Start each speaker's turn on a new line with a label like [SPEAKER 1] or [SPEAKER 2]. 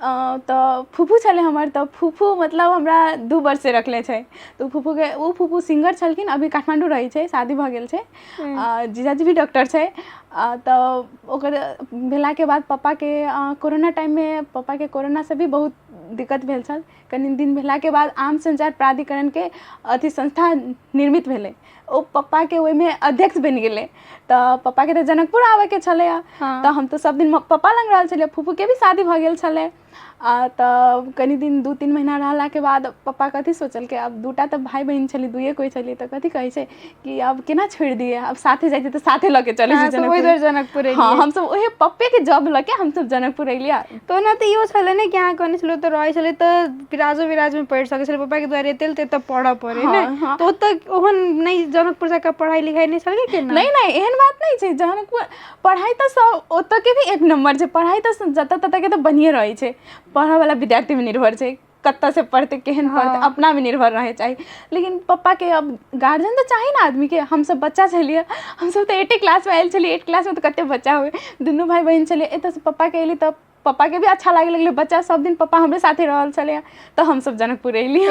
[SPEAKER 1] तऽ फूफू छलै हमर, तऽ फूफू मतलब हमरा 2 वर्षसँ रखले छै। तऽ फूफूके, ओ फूफू सिंगर छलखिन, अभी काठमाण्डू रहै छै, शादी भऽ गेल छै, जीजाजी भी डॉक्टर छै। तऽ ओकर भेलाके बाद पप्पाके कोरोना टाइममे पप्पाके कोरोनासँ भी बहुत दिक्कत भेल छल। कनि दिन भेलाके बाद आम सञ्चार प्राधिकरणके अथी संस्था निर्मित भेलै, ओ पप्पाके ओहिमे अध्यक्ष बनि गेलै। तऽ पप्पाके तऽ जनकपुर आबैके छलैए। तऽ हम तऽ सब दिन पप्पा लग रहल छलियै, फूफूके भी शादी भऽ गेल छलै। तऽ कनि दिन 2-3 महीना रहलाके बाद पप्पा कथी सोचलकै, आब दूटा तऽ भाय बहिन छलियै, दुइए कोइ छलियै, तऽ कथी कहै छै कि आब केना छोड़ि दियै, आब साथे जाइ छै तऽ साथे लऽ के चलै छै
[SPEAKER 2] जनकपुर।
[SPEAKER 1] हँ, हमसब ओहे पप्पेके जॉब लऽ के हमसब जनकपुर एलियै।
[SPEAKER 2] तऽ ओना तऽ इहो छलै ने कि अहाँ कहने छलहुँ तऽ रहै छलै तऽ विराजो विराजमे पढ़ि सकै छलै, पप्पाके दुआरे एते तऽ एतऽ पढ़ऽ पड़ै ने। तऽ ओतऽ ओहन नहि जनकपुर जकाँ पढ़ाइ लिखाइ नहि छलै कि?
[SPEAKER 1] नहि नहि, एहन बात नहि छै। जनकपुर पढ़ाइ तऽ सब ओतऽके भी एक नम्बर छै। पढ़ाइ तऽ जतऽ ततऽके तऽ बढ़िएँ रहै छै, पढ़ऽवला विद्यार्थीमे निर्भर छै कतऽसँ पढ़तै, केहन पढ़तै, अपनामे निर्भर रहै चाही। लेकिन पप्पाके अब गार्जियन तऽ चाही ने आदमीके। हमसब बच्चा छलियै, हमसब तऽ एटे क्लासमे आयल छलियै। एट क्लासमे तऽ कते बच्चा होइ, दुनू भाय बहिन छलियै। एतऽसँ पप्पाके अयली तऽ पप्पाके भी अच्छा लागे लगलै, बच्चा सब दिन पप्पा हमरे साथे रहल छलैए। तऽ हमसब जनकपुर अयली।